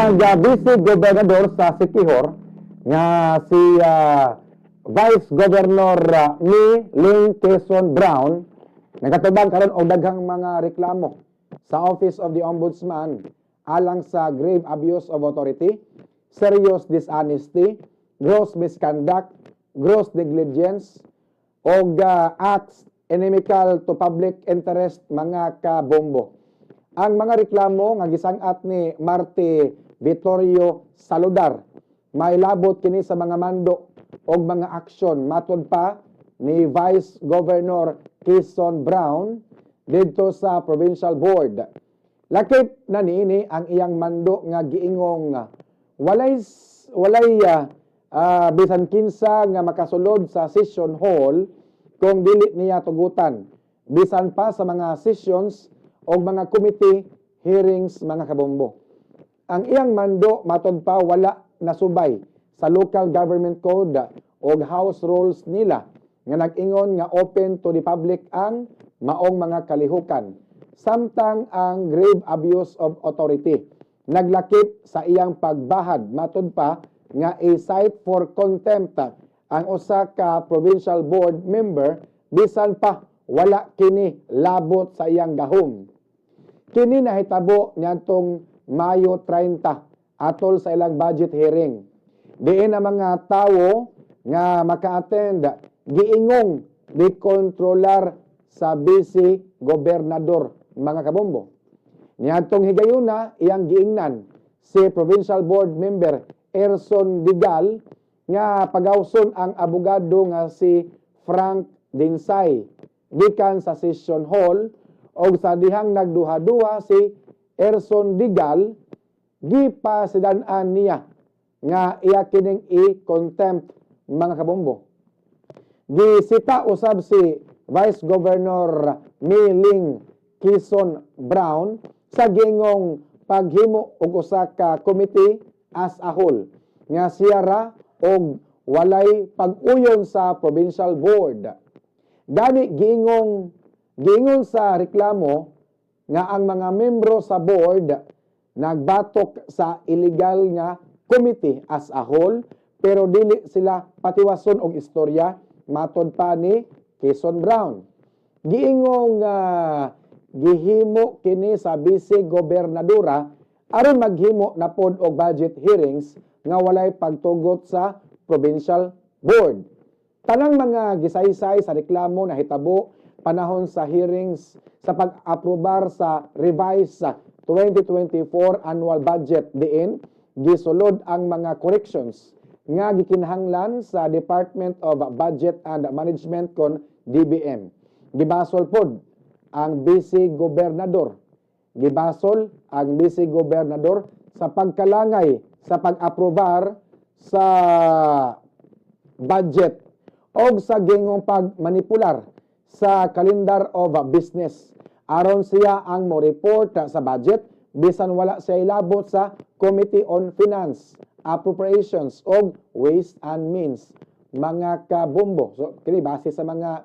Ang Vice Gobernador sa Siquijor nga si Vice Governor Mi Ling Quezon Brown nakatubang karon og daghang mga reklamo sa Office of the Ombudsman alang sa grave abuse of authority, serious dishonesty, gross misconduct, gross negligence, og acts inimical to public interest, mga kabombo. Ang mga reklamo nga gisang-at ni Marte Vittorio Saludar mailabot kini sa mga mando og mga aksyon, matod pa ni Vice Governor Quezon Brown, didto sa Provincial Board. Lakip na niini ang iyang mando nga giingong walay walay bisan kinsa nga makasulod sa session hall kung dili niya tugutan, bisan pa sa mga sessions o mga committee hearings, mga kabombo. Ang iyang mando, matod pa, wala nasubay sa local government code o house rules nila nga nag-ingon nga open to the public ang maong mga kalihukan. Samtang ang grave abuse of authority naglakip sa iyang pagbahad, matod pa, nga a cite for contempt ang usa ka provincial board member bisan pa wala kini labot sa iyang gahom. Kini nahitabo niadtong Mayo 30 atol sa ilang budget hearing. Diin ang mga tawo nga maka-attend giingong gikontrolar sa vice gobernador, mga kabombo. Niadtong higayuna, iyang giingnan si Provincial Board Member Erson Digal nga pagawson ang abogado nga si Frank Dinsay gikan sa session hall, og sa dihang nagduha-duha si Erson Digal, gipasidan-an niya nga iya kining i-contempt, mga kabombo. Gisita usab si Vice Governor Miling Quezon Brown sa gingong paghimo og usa ka committee as a whole nga siya ra og walay pag-uyon sa provincial board. Gani giingon sa reklamo nga ang mga membro sa board nagbatok sa illegal nga committee as a whole, pero dili sila patiwason og istorya, matod pa ni Quezon Brown. Giingong gihimo kini sa vice gobernadora aron maghimo na pod og budget hearings nga walay pagtugot sa provincial board. Tanang mga gisaysay sa reklamo nahitabo panahon sa hearings sa pag-aprobar sa revised 2024 annual budget, diin gisulod ang mga corrections nga gikinahanglan sa Department of Budget and Management kon DBM. Gibasol pod ang vice gobernador. Gibasol ang vice gobernador sa pagkalangay sa pag-aprobar sa budget og sa gingong pagmanipular sa calendar of business aron siya ang mo report sa budget bisan wala siya ilabot sa Committee on Finance, Appropriations og Ways and Means, mga kabombo. So kini base sa mga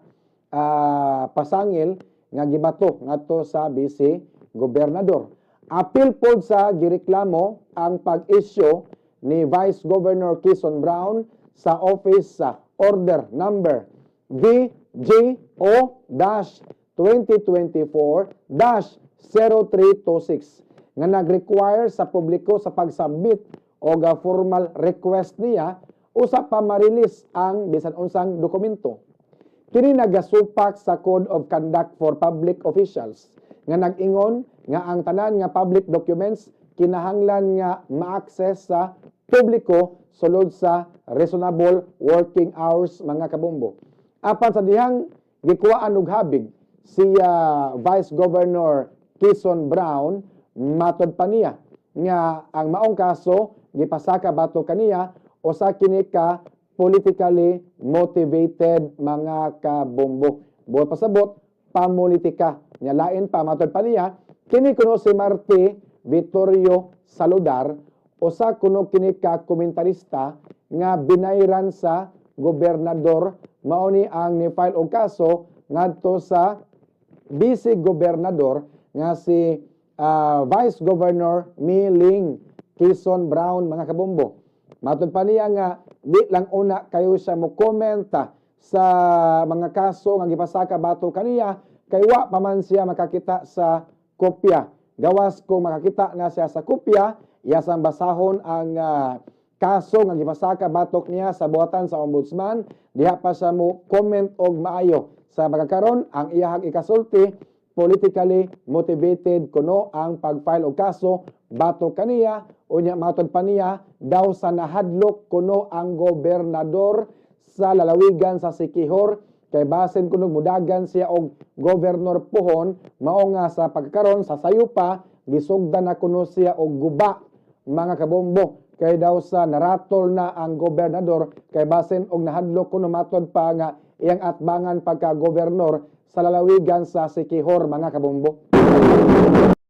pasangil nga gibato ngadto sa vice gobernador. Apil pod sa gireklamo ang pag-issue ni Vice Governor Quezon Brown sa Office Order Number VGO-2024-0326 nga nag-require sa publiko sa pag-submit og formal request niya usa pa ma-release ang bisan unsang dokumento. Kini nagasupak sa Code of Conduct for Public Officials nga nag-ingon nga ang tanan nga public documents kinahanglan nga ma-access sa publiko sulod sa reasonable working hours, mga kabombo. Apan sa dihang gikuhaan og habig si Vice Governor Quezon Brown, matod pa niya nga ang maong kaso gipasaka batok kaniya usa kini ka politically motivated, mga kabombo. Buot pasabot, pamulitika. Nya lain pa, matod pa niya, kini kuno si Marte Vittorio Saludar usa kuno kini ka komentarista nga binayran sa gobernador, mao ni ang ni-file og kaso ngadto sa vice gobernador nga si Vice Governor Miling Quezon Brown, mga kabombo. Matod pa niya nga di lang una kayo siya mo komenta sa mga kaso nga gipasaka batok kaniya kay wa pa man siya makakita sa kopya. Gawas kung makakita na siya sa kopya, iya sang basahon ang kaso nga gipasaka batok niya sa buhatan sa ombudsman, diha pa siya mo comment og maayo. Sa pagkakaron, ang iyahang ikasulti, politically motivated kuno ang pag-file og kaso batok kaniya. Unya matod pa niya, daw sa nahadlok kuno ang gobernador sa lalawigan sa Siquijor kay basin kuno mudagan siya og governor pohon. Mao nga sa pagkakaron, sa sayo pa, gisugdan na kuno siya og guba, mga kabombo, kay daw sa naratol na ang gobernador kay basin og nahadlok kuno, matod pa nga iyang atbangan pagka gobernador sa lalawigan sa Siquijor, mga kabombo.